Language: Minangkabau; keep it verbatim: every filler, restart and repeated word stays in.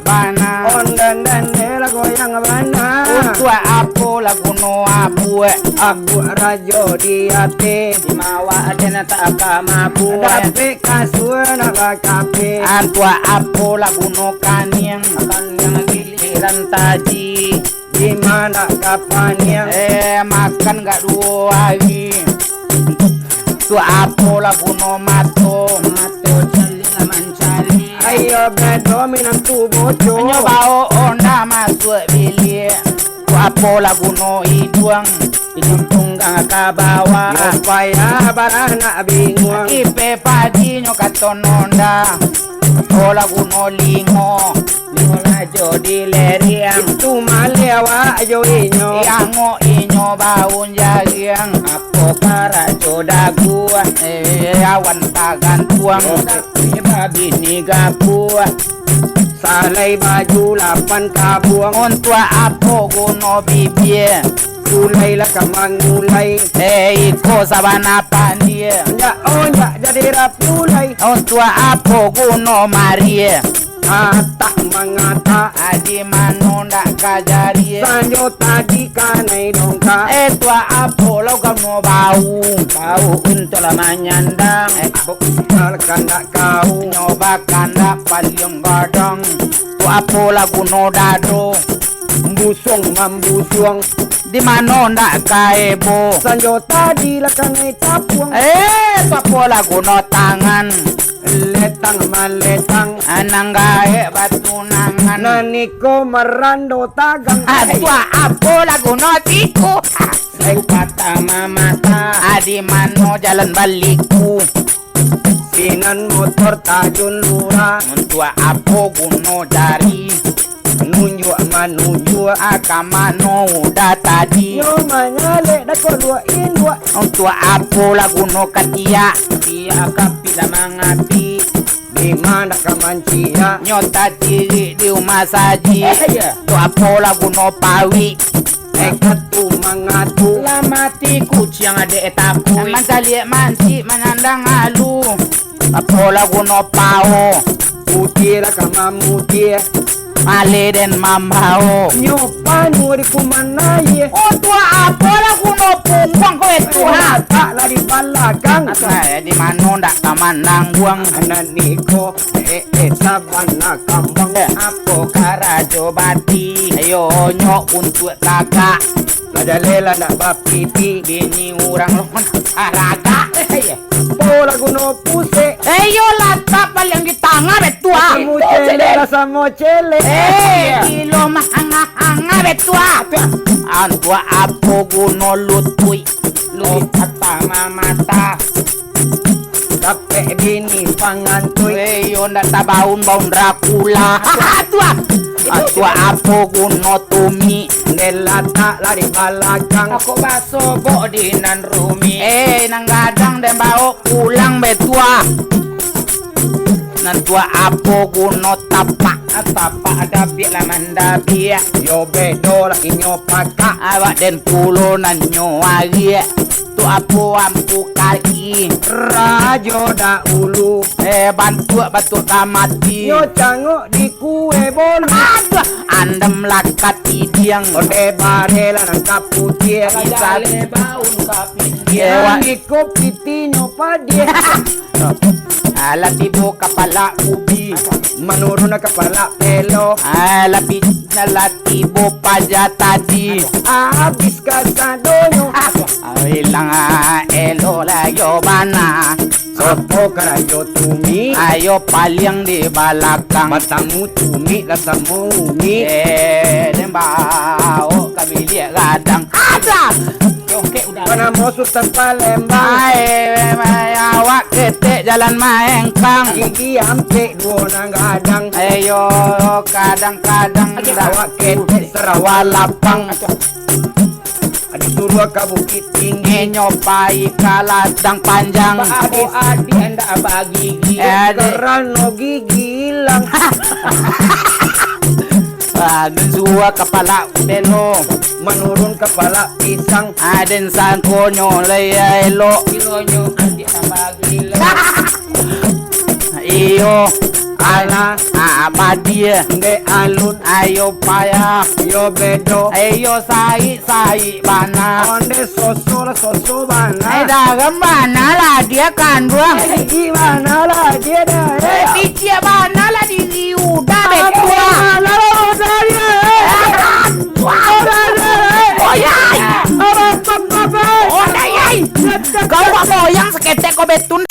bana. Ondan dan dela goyang bana. Untuak apo laguno abuak? Abuak rajo di ati. Imawa aden tak ka mabuak. Dapek kasua nak bakape. Untuak apo laguno kaniang? Kaniang giliran taji. Di mana ka paniang? Eh, makan gak duo ari. Tu apo laguno mato? Mato caliak mancari. Ayo bedo minantu bojo. Nyo bao onda masuak biliak. Tu apo laguno iduang? Iduang tunggang ka bawah. Yo payah baranak binguang. Ipe padi nyo kato nonda. Apo laguno lingo? Nyo lajo di leriang. Itu maleh awak jo inyo. Angok inyo baun jariang. Apo karajo dagu? Eh, awan tagantuang. Tapi babini gapuah. Salai baju lapan kabuang. Untuak apo guno bibia? Gulai lah ka mangulai. Eh, iko sabana pandie. Onjak, onjak jadi rapulai. Untuak apo guno marie? Atak mangatak. Adi mano ndak ka jari? Sanjo tadi kanai dongkak. Eh, tuak apo lo kamu bau? Bau untuak lah manyandang. Eh, apo untuak lah kandak kau? Nyoba kandak paliang gadang. Tu apo laguno dado? Busuang mambusuang. Di mano ndak ka ebo? Sanjo tadi lah kanai tapuang. Eh, tu apo laguno tangan? Letang maletang. Anang gaek batunangan. Nan iko marando tagang. Ah, tu apo laguno tiku? Ai patah mamata. Ah, di mano jalan baliku? Sinan motor tajun lurah. Untuak apo guno jari? Nunjuak manunjuak. Ah, ka mano udah tadi? Nyo manyalek dako duo induak. Untuak apo lah guno katiak? Tiak api lah mangapi. Di ma ndak ka manciak? Nyo tacirik di umah saji. Eh, iya. Untuak apo lah guno pawik? Nekat tu mangatu. Lah mati kuciang adek takuik. Mancaliak mancik manyandang alu. Apo lah guno pao? Putiah lah ka mamutiah. Maleh den mambao. Nyo panuah di kuman aia. Oh, tu apo lah guno pungguang ko itu, ha? Matak lah di balakang. Nah, di mano ndak ka manangguang? Anak niko Eh, eh, sabana kambang. Eh. Apo karajo bati? Ayo, nyo untuak tagak. Lah jaleh lah nak bapiti. Bini urang lo haragak. Eh, iya. Apo lah guno pusek? Eh, iyo lah, tak paliang di tangah, betua. Samo celek lah, samo celek. Eh, iya. Gilo mah angah-angah, betua. Antuak apo guno lutuik? Lutuik patah mamata. Dapek bini pangantui. Weh, yo ndak tabaun-baun Dracula. Tuah. Tuah apo guno tumi? Nelatak lari balakang. Ako basobok di nan rumi. Eh, nan gadang den baok pulang be tuah. Nan tuah apo guno tapak? Tapak dabiak lah mandabiak. Yo bedo lah inyo pakak. Awak den pulo nan nyo ariak. Tu apo ampu kaki? Rajo dahulu. Eh, bantuak-bantuak ka mati. Nyo cangok di kue bolu. Aduh, andam lah katidiang. Onde bare lah nan kaputiah. Agak jaleh baun kapitiah. Dewa. Niko pitinyo padiah. Alah tibo kapala ubi. Manurun kapala pelo. Alah pi-, alah tibo paja tadi. Abih kasadonyo. Ah, ilang, ah, elo lah yo bana. Apo karajo tumi? Ayo paliang di balakang. Batamu tumi lah samo umi. Eh, den baok ka biliak gadang. Ada. Jongkek udah. Panamo Sutan Palembang. Ai, ai, awak ketek jalan maengkang. Gigi ampek duo nan gadang. Ayo kadang-kadang dah. Awak ketek sarawa lapang. Adi suruah ka Bukittinggi. Inyo pai ka Ladang Panjang. Ba-, abo adik ndak bagigi. Eh, adik. Karano gigi ilang. Ah, den suruah kapala pelo. Manurun kapala pisang. Ah, den sangkonyo lai elok. Kironyo adik tambah gilo. Iyo. Alah, ah, badia. Dek alun, ayo payah. Yo bedo. Ayo saik-saik bana. Onde soso lah soso bana. Eh, dalam bana lah dia kanduang. Eh, gimana lah dia dah, eh? Eh, picik bana lah diri udah betua. Bana lah udah dia, eh. Udah dia, eh. Oyai. Abang, abang, abang. Odai, ai. Kau buek goyang saketek ko betun